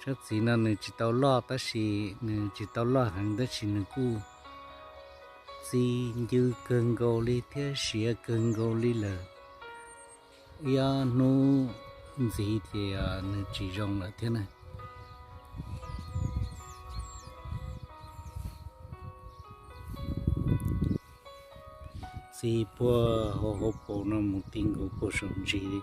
Tsob txiv no nws tsis tau loj tab sis nws tsis tau loj heev tab sis nws kuj txi ncw kawg nkaus li thiab siav kawg nkaus li lawm. Ib ob hnub ntxiv ces nws tsis zoo lawm thiab na. Txi puag hauv hauv paus no mus ti nkaus puag saum ntsis li.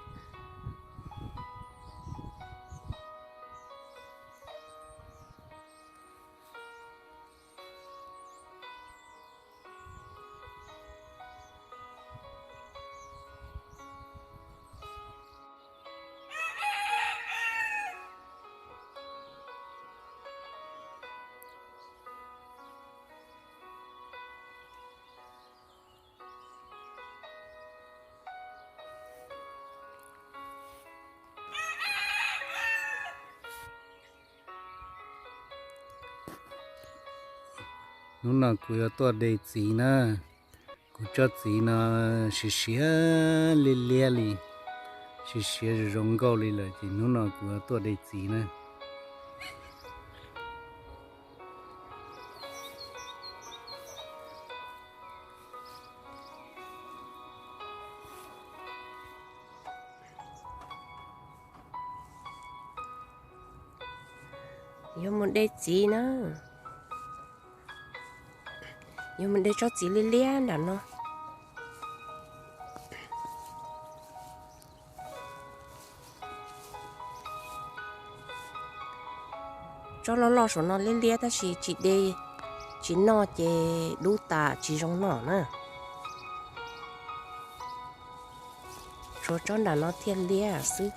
Hnub no kuv yuav tuaj de txiv na. Kuv tsob txiv no siav siav liab liab li, siav siav zoo zoo nkauj li lawm ces hnub no kuv yuav tuaj de txiv na. Yuav mus de txiv na. Yuav mus de tsob txiv liab liab nram no. Tsob loj loj saum no liab liab tab sis tsis de, tsis noj ces dub tas tsis zoo noj na. Tshuav tsob nram no thiaj liab xwb.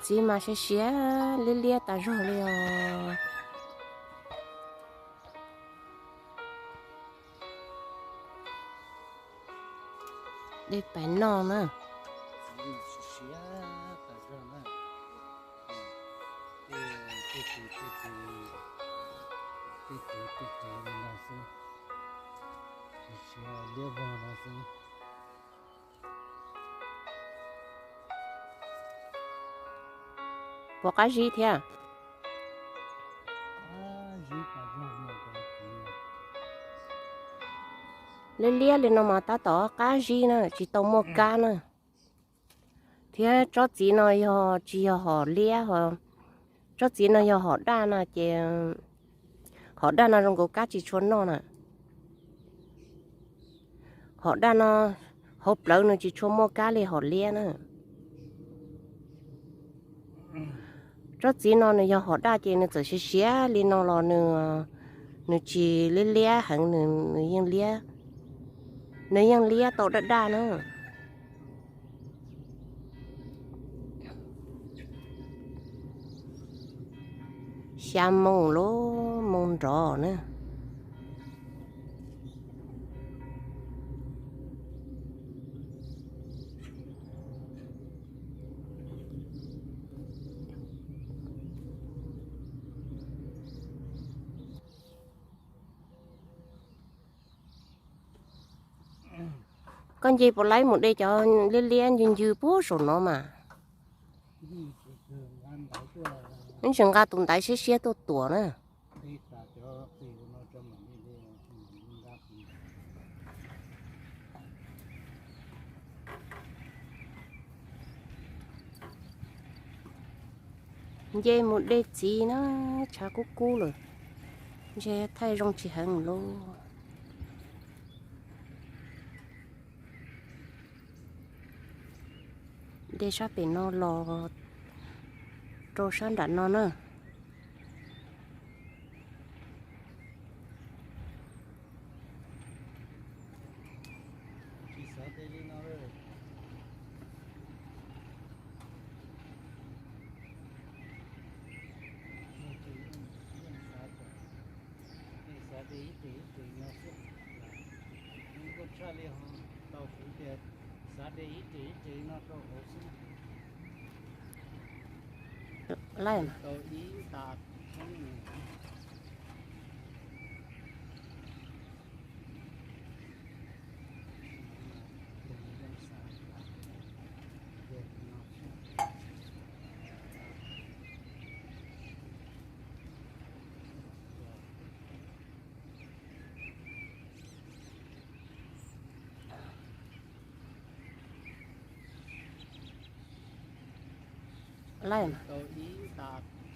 Txiv mas siav siav liab liab tas zog li os. De pais noj na. Puas qab zib thiab? Liab liab li no mas tab tom qab zib na, tsis tau muaj kab na. Thiab tsob txiv no yog tsis yog hom liab, tsob txiv no yog hom daj no ces hom daj no zoo nkaus kab tsis tshua noj na. Hom daj no hauv plawv nws tsis tshua muaj kab li hom liab na. Tsob txiv no nws yog hom daj ces nws txawm siav siav li no los nws, nws tsis liab liab heev, nws yeej liab, nws yeej liab tau daj daj na. Xya moos lub moos nrov na. Koj nce puas laib mus de cov liab liab ncw ncw puag saum no mas. Ib ntsis nqa tus ntaiv siab siab tuaj tuam na. Nce mus de txiv na, tshav kub kub lawm, ntshe thaij zoo tsis heev lauj. De sab pem no los rau sab nram no na. Ib ris ib ris no xwb. Nkauj tshaj li ho tau kuv tias xav de ib ris ib ris no rau hauv xwb. Laij tau ib nta thoob. Laij tau ib nta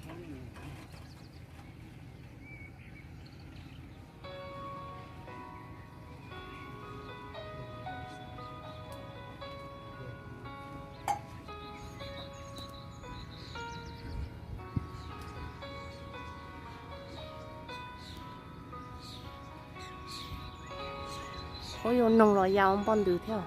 thoob. Ua yuav noog los ya ua npoj ntws thiab.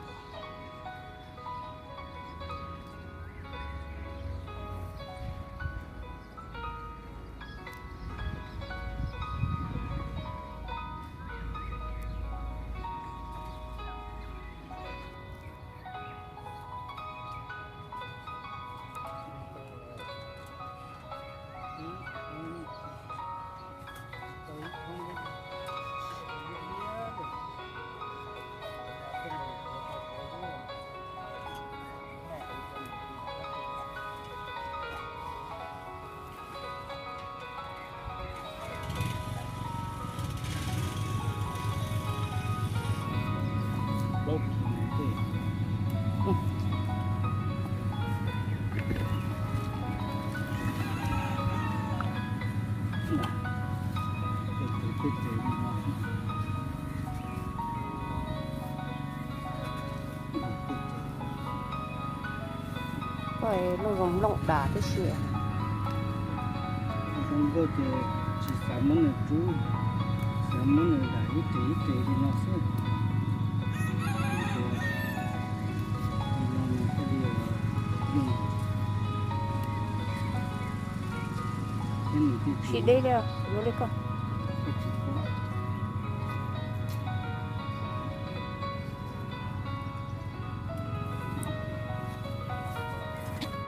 Koj lub zoo nplooj dag tib si. Zoo nkauj ces tsis xav muab nws rub, xav muab nws dam ib ris ib ris li no xwb. Li no nws thiaj li yooj yim. Thiab nws thiaj tsis, tsis deb li, yuav li koj, thiaj tsis poob.